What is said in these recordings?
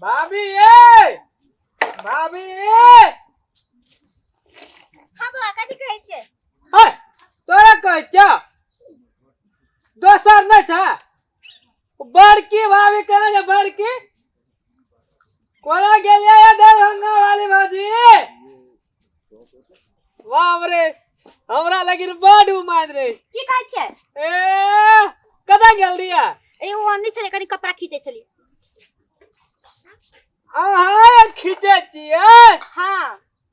भाभी ये, भाभी ये। हाँ बौआ, कथी कहै छियै? है तोरा कहै छौ, दोसर नहि छै। बड़की भाभी कहै छै, बड़की कोना गेलियै ये दरभंगा वाली भाजी? बाप रे, हमरा लेकिन बड उमाद रे। की कहै छियै? ए, कतऽ गेल रहियै? ए, ओ आनै छलै, कनी कपड़ा खींचै छलियै। अहाँ खींचै छियै? हाँ।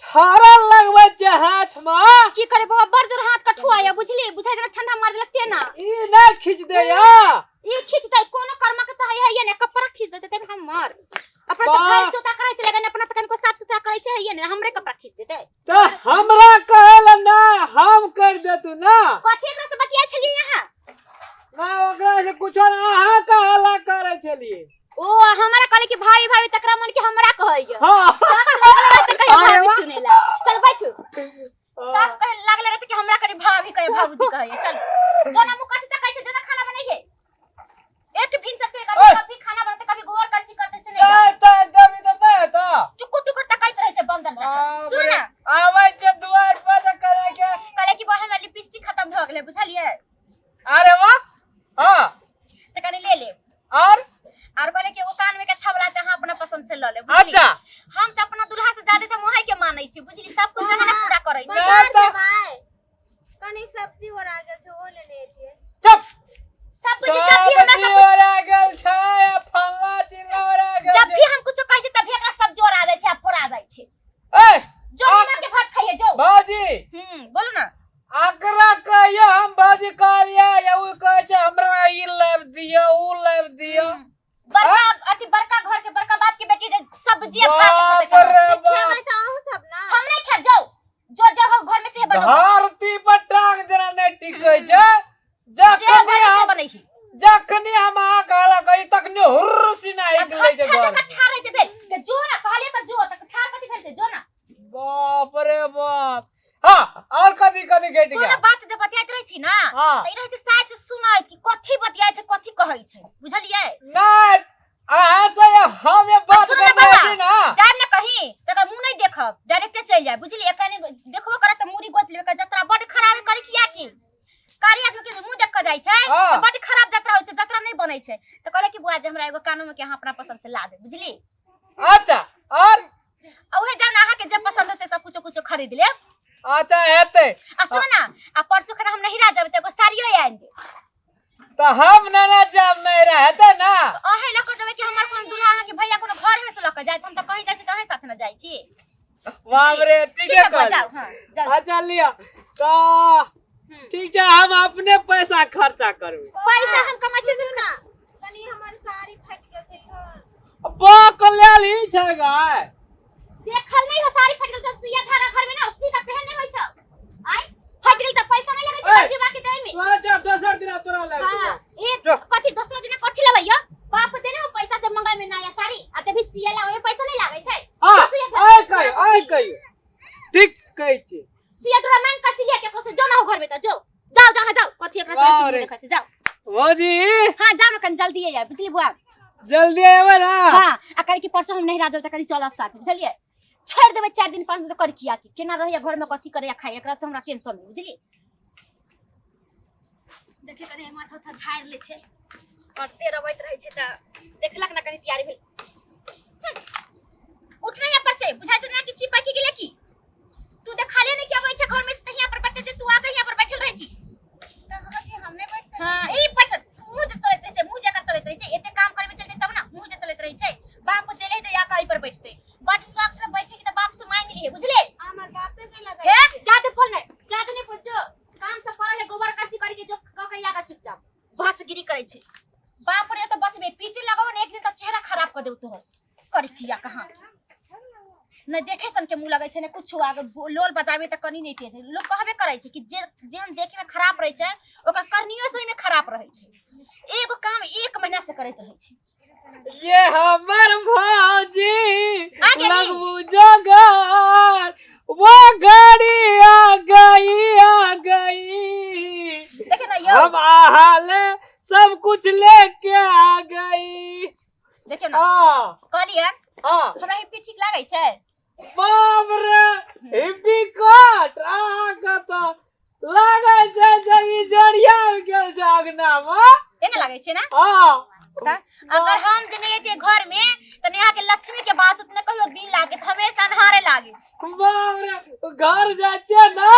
ठहरल लगबै छै हाथ मे। की करे बौआ, बड़ जोर हाथ कठुआ या, बुझली? बुझाइ जेना ठंडा मार देलक तेना। ई नहि खींच दे या। ई खींचतै कोनो कर्म के तऽ है ने, कपड़ा खींच देतै तब हमर अपना तऽ वाह। घर चोता करै छै, लेकिन अपना तऽ कनिको साफ सुथरा करै छै है ने, हमरे कपड़ा खींच देतै। तऽ हमरा कहल ना, हम कर देतू ना। कथी एकरा से बतिया छलियै अहाँ? ना, ओकरा से कुछो ना, अहाँ कहला करै छलियै। ओ हमरा कहले कि भाई भाई, तकरा मन के हमरा कहैया। हाँ। सब लागल रहत कहे अरे भाभी वाह। सुनेला। चल बैठू। सब कहे लागल रहत कि हमरा करी भाभी कहे, भाबूजी कहे। चल जोना मुँह कथी तकै छै, जोना खाना बनैहे। एक भिनसर से कभी ओए। कभी खाना बनते, कभी गोबर करसी करते से नहीं चाय जाए। ताय देबी तऽ नहि हेतौ? चुकुर टुकुर तकैत रहै छै बंदर जकाँ। बाप सुन रे, ना। आबै छै दुआर पर तऽ करे के। कहले कि बा, हमर लिपस्टिक खत्म भऽ गेलै, बुझलियै? अरे वाह, हाँ। तऽ कनि ले लेब। और? और कहले कि ओ कान में के छबला तऽ अहाँ अपना पसंद से लऽ लेब, बुझली? अच्छा। हम तऽ अपना दुल्हा से ज्यादा तऽ मोहे के मानै छी, बुझली? सब कुछ अहाँ ने पूरा करै छी। बाजार बाजार जेबै, कनी सब्जी ओरा गेल छै, ओ लेने एलियै। चुप। सब्जी जब भी हमरा सब्जी सब कुछ ओरा गेल छै, आ फल्ला चिल्ला ओरा गेल जब छै। भी हम कुछो कहै छी तभी एकरा सब्जी ओरा जाइ छै आ फोड़ा जाइ छै। ए, जो नीमक के भात खाइए जो। भौजी। बोलू ना। आकरा कहियो हम भौजी कहलियै या उ कहै छै हमरा ई लाबि दिअ, उ लाबि दिअ। बड़का अथी बड़का घर के बड़का बाप के बेटी जे सब्जी आ भात बाप खेतै केना? रे बाप। खेबै तऽ अहूँ सब ना। हम नहीं खाब, जाओ जो जो हो घर में से बनाओ। धरती पर टांग जेना नहि टिकै छै। जे हो जखनी घर में से हम बनैही। जखनी हम अहाँ कहला कही तखनी हुर्र सिना आ निकलै छै घट्ठा घर। जकाँ ठाढ़ रहै छै भेल के जो ना, कहलियै तऽ जो, तऽ ठाढ़ कथी भेल छै, जो ना। बाप रे बाप। हाँ, और कभी कभी घटि कोनो गेल। बात जब बतियाइत रहै छी ना, हाँ। तऽ ई रहै छै साइड से सुनैत कि कथी बतियाइ छै, कथी कहै छै, बुझलियै? नहि, अहाँ से हम ये आ बात सुनू ने करने बाबा, छी ना। जायब ने कहीं तऽ एकर मुँह नहि देखब, डायरेक्टे चलि जायब, बुझलियै? एकरा नहि देखबो करत तऽ मूड़ी गोति लेबै। एकर जतरा बड्ड खराब है, करे किया की कारी आदमी के मुँह देख कऽ जाइ छै हाँ। तऽ बड्ड खराब जतरा होइ छै, जतरा नहि बनै छै। तऽ कहले कि बुआ जे हमरा एगो कानून के अहाँ अपना पसंद से ला दे, बुझली? अच्छा, और? आ उहे जाउ ने, अहाँके जे पसंद हो से सब कुछो कुछो खरीद लेब। अच्छा, हेतै। आ सुन ना, आ परसू खना हम नहिरा जेबै तऽ एगो साड़ियो आनि देब। तऽ हम नहि जायब नहिरा, हेतै ना? तऽ अहें लऽ कऽ जेबै कि हमर कोनो दूल्हा, अहाँके भैया कोनो घरे में से लऽ कऽ जायत? हम तऽ कहीं जाइ छी तऽ अहें साथ ने जाइ छी। बाप रे, ठीक ठीके है बुआ, कहलियै। जाउ, हाँ, जाउ। अच्छा लिअ तऽ ठीक छै, हम अपने पैसा खर्चा करबै। पैसा हम कमाइ छी से ना, कनी हमर साड़ी फाटि गेल छै इहो। बक लेल ही छै गाय। देखल नहीं हो साड़ी फट गेल तऽ सुइया धागा घर में ना उसी का पहन नहीं होई छौ। आय फट गेल तऽ पैसा नहीं लगै छै ओए। दर्जी बाकी देय में। तोरा जो दोसर दिना तोरा लाबि हां, देबौ। ए जो। कथी दोसर दिना कथी लेबै यो? बाप देने हो पैसा से मंगाय में नया साड़ी आ तभी सियला ओए पैसा नहीं लागै छै। हाँ, जो सुइया धागा आय कहियो, आय कहियो। ठीक कहै छी। सुइया तोरा मांग के सिया केकरो से, जो ना हो घर में त जो। जाओ जहां जाओ, कथी एकरा से बाप चुप रे। देखत जाओ। भौजी। हां जाओ ना, कनी जल्दी आइ, बुझली बुआ? जल्दी आबै ना। हां, आ काल्हि की परसों हम नहिरा जाब त कनी चलब साथ, बुझलियै? छोड़ देबै 4 दिन 5 दिन कर किया की केना रहैया घर में, कथी करैया खाइ, एकरा से हमरा टेंशन नहीं, बुझलियै? देखिए कनी माथा उथा झाड़ि लै छै, करते रबैत रहै छै तऽ देखलक ना कनी तैयारी भेल। उठ नहीं पर से, बुझाइ छै जेना कि चिपकि गेलै की। तू देखले नहीं कि अबै छै घर में से तऽ हियां पर बैठे छै, तू आके हियां पर बैठल रहै छी। तऽ अथी हम नहि बैठ सकै हाँ, छी। ई पर से मुँह जे चलैत रहै छै, मुँह जकर चलैत रहै छै, एते काम करे में चलतै तब ना मुँह जे चलैत रहै छै। बाप देले जे या कहीं पर बैठतै, बड शौक छलै बैठे के तऽ बाप से मांगि लिहे, बुझले? हमर बापे के लगा हे जाते बोल नहीं, जाते नहीं बोल, जो काम से करल है गोबर करसी करके जो क के आगा चुपचाप बसगिरी करै छै। बाप रे, तऽ बचबे पीटे लगबो ने एक दिन तऽ चेहरा खराब कर देऊ तोहर। कर किया कहाँ नहीं देखे सन के मुंह लगै छै ने कुछो, आगे लोल बजाबे तऽ कनी नहीं तेज। लोग कहबे करै छै कि जे जेहन देखे में खराब रहै छै ओकर करनियो सही में खराब रहै छै। एगो काम 1 महीना से करैत रहै छै। ये हमर भौजी आ गेली। लगबू जोगार, वो गाड़ी आ गई, आ गई। देखे ना यो। हम आहाले सब कुछ लेके आ गई। देखियौ ने। हाँ। कहलियै। हाँ। हमरा हिप्पी ठीक लागै छै। बाप रे, हिप्पी कट अहाँके तऽ लागै छै जे ई जरिया गेल छै अगनामे। एना लागै छै ने? हाँ। तऽ अगर हम जे नहि एतियै घर में तऽ नेहा के लक्ष्मी के बास उतने कहियो दिन लागे, हमेशा अन्हारे लागे। बाप रे, घर जाइ छियै ने,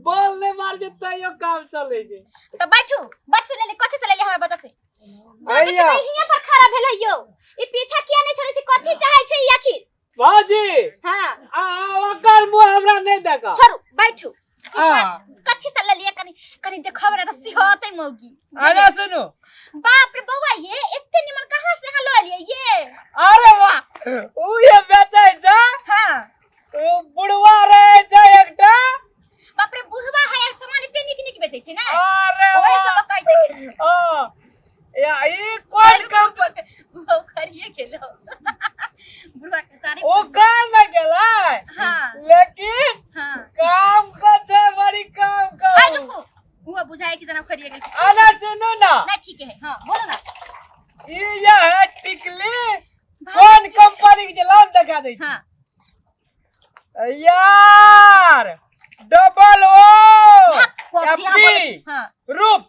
बॉल नहि मार छै तैयो काम चलै छै। तऽ बैठू बैठू। ले ले, कथी से ले ले हमरा बता से जो। हैया। देखै हियां पर खड़ा भेल यो, ई पीछा किया नहीं छोड़ै छै? कथी चाहै छै ई आखिर? भौजी। हाँ। आ ओकर मुँह हमरा नहि देखा। छोड़ू, बैठू। आ। कथी से लेलिए? कनी कनी देखब ना तऽ सिहतै मौगी। अरे सुनू। बाप रे बौआ, ये एते निमन कहाँ से अहाँ लऽ एलियै ये? अरे वाह, उ ये बेचै छै। हाँ। ओ बुढ़वा रहे छै एकटा। बाप रे, बुढ़वा है यार, सामान एते नीक नीक बेचै छै ने। अरे ओहे वाह। सब लोक कहै छै कि हाँ, या ई कोन कंपनी? ओ करिए गेलो बुढ़वा के तारीफ। ओ काम में गेलै। हाँ। लेकिन हाँ। काम का छै, बड़ी काम का। हाय रुकू, वो बुझाए कि जना खरिए गेल। अरे सुनू ना। नहीं, ठीक है, हाँ बोलो ना। ई जे है टिकली, कोन कंपनी के लान देखा दै छी। हाँ। यार, डबल ओ कथी अहाँ बोलै छी? एफ हाँ। रूप।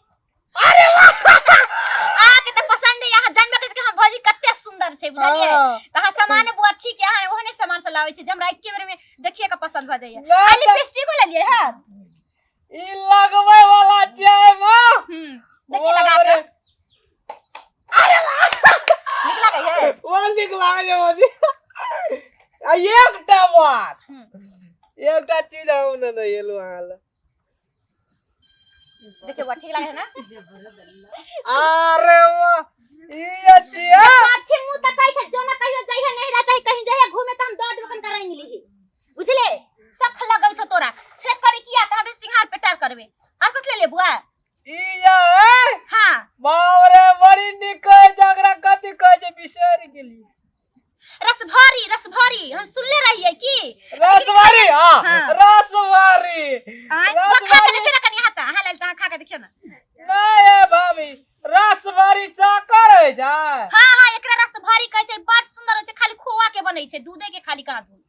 अहाँके तऽ पसंद है, अहाँ जानबे करै छी कि हमर भौजी कते सुंदर छै, बुझलियै? हाँ। तऽ अहाँ सामान बुआ ठीक है, अहाँ ओहने सामान सब लाबै छी जे हमरा एके बेर में देखिए के पसंद भऽ जाइए। नहि आ तऽ- लिपस्टिको लेलियै है? ई लगबै वाला छै मां। देखिए लगा के। नीक लागै है? बड़ नीक लागै छै भौजी। आ एकटा बात, एकटा चीज हम ने नहि एलहुँ अहाँ लग। देखिए बुआ, ठीक लागै है ना? अरे वाह, ई अच्छी है। कथी मुंह तकै छै? जो ना कहियो जइहे नहीं चाहे कहीं जइहे घूमे त हम दऽ देबो कन रंग लिही, बुझले? सख लगै छौ तोरा छेक करे किया तहाँ तो सिंगार पेटार करबे। आर कथी ले बुआ? ई जे है। हाँ। बाप रे, बड़ी नीक कहै छै। ओकरा कथी कहै छै, बिसरि गेलियै। रसभरी, रसभरी हम सुनले रहियै की। रसवारी, हाँ। हाँ। रसवारी। आँय, बुआ, खा के देखियौ ना कनि अहाँ त अहाँ लेल त अहाँ खा के देखियौ ना। नहीं है भाभी, रसभरी चाकर होइ छै। हाँ हाँ, एकरा रसभरी कहै छै, बड़ सुंदर होइ छै, खाली खोआ के बनै छै, दूधे के खाली कहाँ दूध।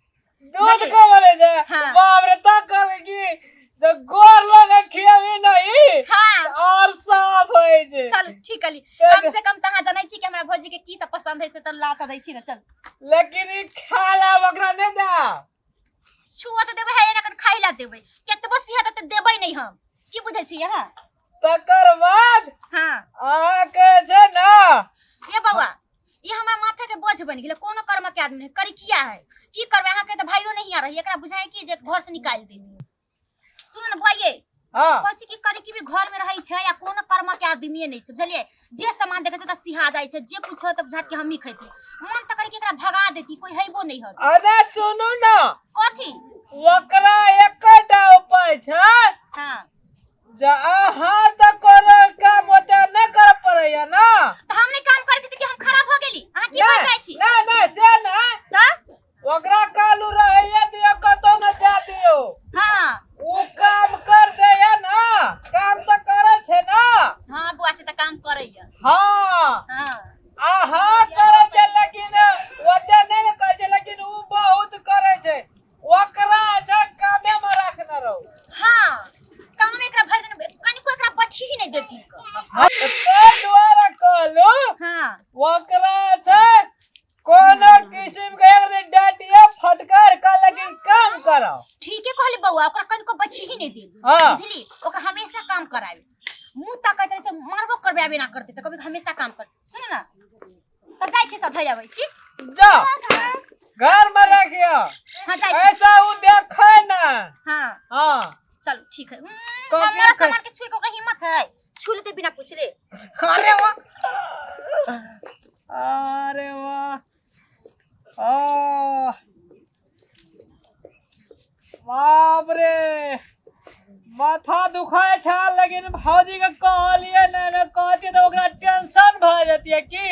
दूध के बनै छै। हाँ। बाप रे, तक कहबै की जे गोर लोग खियाबी नहीं हाँ। और साफ होइ छै। चलू ठीक कहली। ठीक। कम से कम तऽ अहाँ जनै छी कि हमरा भौजी के की सब पसंद है, से तऽ ला कऽ दै छी ने, चल। लेकिन ई खा ला, ओकरा नहि दे। छुआ तऽ देबै है एना कन खाइ ला देबै, केतबो सिहत तऽ देबै नहीं हम, की बुझै छी अहाँ? तकर बाद हाँ। अहाँके छै ने। ये बौआ, ई हमरा माथा के बोझ बनि गेलै, कोनो कर्म के आदमी नहीं करी किया है, की करबै? अहाँके तऽ भाइयो नहीं आ रही, एकरा बुझाय कि जे घर से निकालि दे। सुन ने बुआ ये। हाँ। कहै छी कि करी की भी घर में रहै छै या कोनो कर्म के आदमीए नहीं छै, बुझलियै? जे सामान देखै छै तऽ सिहा जाइ छै, जे कुछ हो तऽ बुझात कि हमही खैती। मन तऽ करी कि एकरा भगा देती, कोई हेबो नहीं हत। अरे सुनू ने। कथी? ओकरा एकेटा उपाय छै। हाँ। जे अहाँ तऽ कोनो काम ओते नहि करऽ पड़ैया ने। तऽ हम नहि काम करै छी तऽ कि हम खराब भऽ गेली? अहाँ की कहै चाहै छी? नहि नहि, से नहि। तऽ ओकरा कालू रहैया दियौ, कतौ ने जा दियौ। हाँ। ओ काम कर दैया ना, काम तऽ करै छै ना। हाँ बुआ, से तऽ काम करैया। हाँ। हाँ। अहाँ करै छै लेकिन ओते नहि ने करै छै, लेकिन उ बहुत करै छै। ओकरा छै कामे में रखने रहू। हाँ, काम एकरा भरि दिन कनिको एकरा बची ही नहीं देती। ताहि दुआरे कहलू। हाँ। ओकरा छै कोनो किसिम के एक दिन डांटिए फटकार का, लेकिन काम करो। ठीके कहली बौआ, ओकरा कनिको बची ही नहीं देब। हाँ। बुझली? ओकरा हमेशा काम कराबे, मुंह ताकैत रहै छै, मारबो करबे आबे ना करते तऽ कभी हमेशा काम कर। सुन ना, तऽ जाइ छी, सब धरि आबै छी। जा, घर में रखियो। हाँ, जाइ छी। ऐसा उ देखे ना। हाँ। हाँ। चलो ठीक है। कॉपी हमारा कर- सामान के छुए के ओकरा हिम्मत है? छू लेते बिना पूछले। अरे वाह, अरे वाह, आ बाप रे, माथा दुखाय छै, लेकिन भौजी के कहलियै नहि ने, कहतियै तऽ ओकरा टेंशन भऽ जतियै की,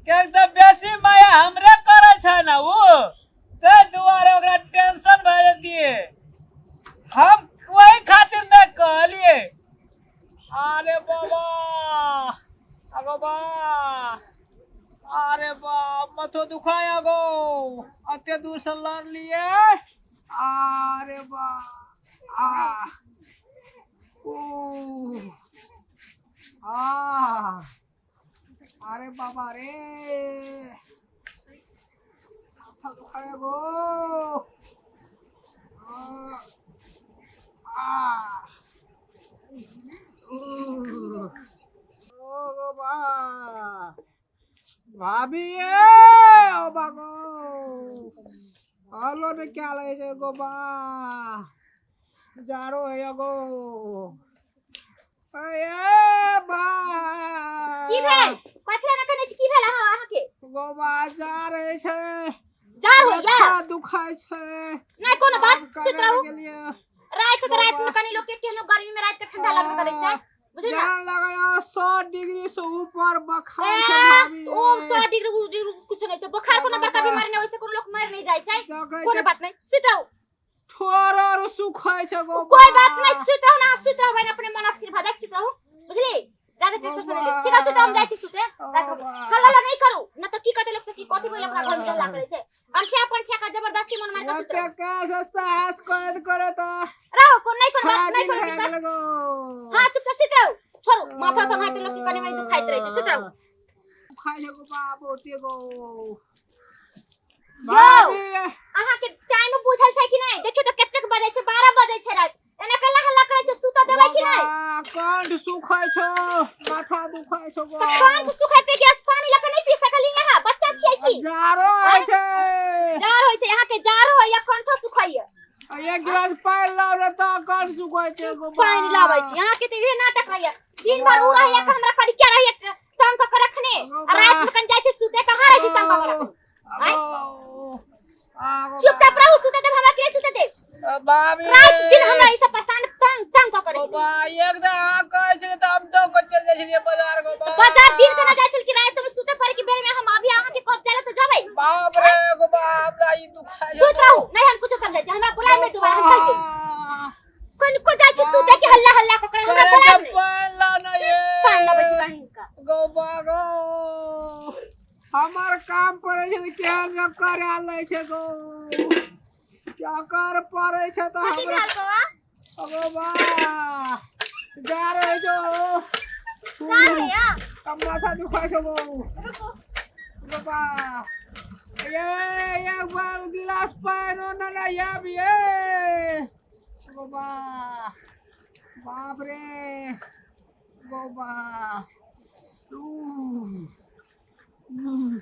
किएक तऽ बेसी माया हमरे करै छै ने उ, ताहि दुआरे ओकरा टेंशन भऽ जतियै। हम ओहि खातिर नहि कहलियै। अरे बाबा, अगो बा, अरे बाप, मथो दुखाया गो, अते दूर से लड़लिए। अरे बाप, आ ओ आ अरे बाबा रे, माथा दुखाया गो। आ आ ऊ, ओ गो बा भाभी, ए ओ बागो हलो ने, क्या लगे छै गो बा, जाड़ो है गो। ए बा, की भेल? कथी लए कनै छी? की भेल अहाँ के? गो बा, जा रहे छै। जाड़ होइया? माथा दुखाय छै। नहि कोनो बात, काम सुति करे रहू। गेलियै। राति तऽ राति में कनि लोक के केहनो गर्मी में राति के ठंडा लगबे करै छै, बुझली ना? जान लगाया 100 डिग्री से ऊपर बखार छै। ए, भाभी, ओ 100 डिग्री उ डिग्री कुछ नहि छै। बोखार कोनो बड़का बीमारी नहि, ओइसे कोनो लोक मरि नहि जाइ छै। देखै कोनो छै, बात नहि, सुति रहू। ठोर आर सुखै छै गो। कोई बात नहीं, सुति रहू ना, सुति रहू बहिन, अपने मन अस्थिर भऽ जायत, सुति रहू, बुझली? ज्यादा टेंशन से नहि लिअ। ठीक है, सुति रहू, हम जाइ छी सुते। राति मे हल्ला हल्ला नहि करू न तऽ की कहतै लोक सब कि कथी भेल अपना घर में हल्ला करै छै। अंठिया पंठिया के जबरदस्ती मन मारि कऽ सुति रहू। ओते कैसे साहस करैत करैत रहू, कोन नहि कोनो बात नहि, हाजिर कोनो भए दिक्कत। गेल गो। हाँ, चुपचाप सुति रहू, छोड़ू, माथा तऽ हाथ लोक के कनि मनि दुखाइत रहै छै, सुति रहू। दुखाइ छै गो बा बहुते गो। यौ, भाभी, अहाँके टाइम बुझल छै कि नहि? देखियौ तऽ कतेक बजै छै, 12 बजै छै राति, एना कल्ला हल्ला करै छै, सुतऽ देबै कि नहि? बाबा, कंठ सुखै छौ, माथा दुखाइ छौ गो। तऽ कंठ सुखेतै गैस पानी लऽ कऽ नहि पी सकलियै अहाँ? बच्चा छियै की? जाड़ो होइ छै। जाड़ होइ छै अहाँके? जाड़ो होइया, कंठो सुखैया? एक गिलास पानि लाउ ने तऽ कंठ सुखै छै गो बा। पानि लाबै छी। अहाँके तऽ इहे नाटक रहैया दिन भर, उ रहैया के हमरा करिया रहैया तंग कऽ के रखने, आ राति मे कनि जाइ छी सुते, कहाँ रहै छी तंग कऽ के रखने? आँय? चुपचाप रहू, सुते देब हमरा के? सुते देब? भाभी, राति दिन हमरा ई सब परेशान तंग तंग कऽ के रखने। बाबा, एक दिन अहाँ कहै छलियै तऽ हम दऽ कऽ चलि जाइ छलियै बाजार गो बा। बाजार दिन के ना जाइ छल कि राति में सुते पड़े कि बेर में? हम अभी अहाँके कब जाए तऽ जबै। बाप रे गो बा, हमरा ई दुखाइ छै। सुत रहू, नहीं हम कुछो समझै छी, हमरा बुलायब नहीं दोबारा, हम कहि देब। कनिको जाइ छी सुते कि हल्ला हल्ला कऽ के हमरा करे बुलायब के नहीं। पानि लाउ ने ये। पानि लबै छी कहीं का। गो बा गो, हमर काम पड़ै छै केहन न करा लै छै गो, चक्कर पड़ै छै तऽ कथी हमरा भेल बौआ? अगो बा, जा रहे जो। जा भैया। अब माथा दुखाइ छौ गो। रुकू। बाबा ये, एक बार गिलास पानि ने ने आब ये बाबा। बाप रे बाबा, ऊ, उम,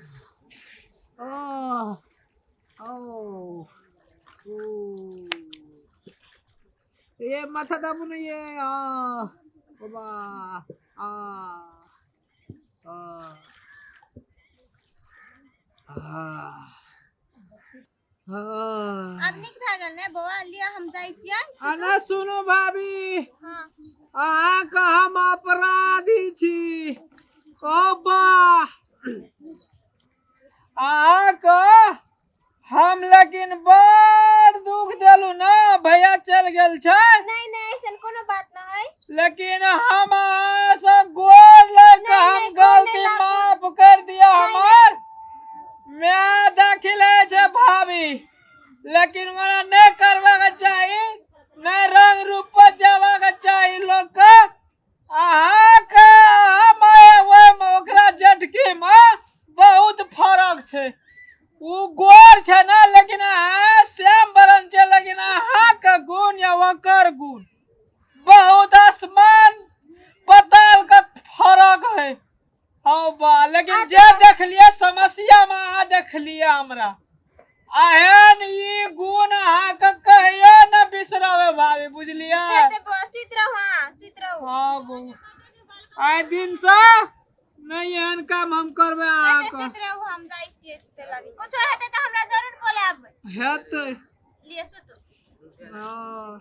ओ ओ ऊ। ये माथा दाबू ने ये। आ बाबा, आ आ आ आ। आब नीक भए गेल ने बौआ? लिअ, हम जाइ छियै। अना सुनू भाभी। हाँ। अहाँके हम अपराधी छी। ओ बा, अहाँके हम लेकिन बड़ दुख देलू ने, भैया चलि गेल छै। नहीं नहीं, ऐसन कोनो बात न है। लेकिन हम अहाँ से गोर लग के नहीं, हम नहीं, गोर नहीं गलती लागू। माफ कर दिया। नहीं, हमर मैं दाखिल है छै भाभी, लेकिन ओना नहीं करबाक चाही, नहीं रंग रूप पर जबाक चाही लोग के। अहाँके हम ओहिमे ओकरा जेठकी मे बहुत फरक छै। उ गोर छै ने, लेकिन अहाँ श्याम बरन छै, लेकिन अहाँके गुण या ओकर गुण बहुत आसमान पताल के फरक है। हौ बा, लेकिन जे देखलिए समस्या में अहाँ देखलिए हमरा, एहन ई गुण अहाँके कहियो न बिसरबै भाभी, बुझलियै? हेतै बौआ, सुति रहू, अहाँ सुति रहू। हँ गो, आइ दिन से नहीं एहन काम हम करबै। हेतै, अहाँके सुति रहू, हम जाइ छियै सुते लागी। कुछो हेतै तऽ हमरा जरूर बोलायब। हेतै। लिअ, सुतू। हँ।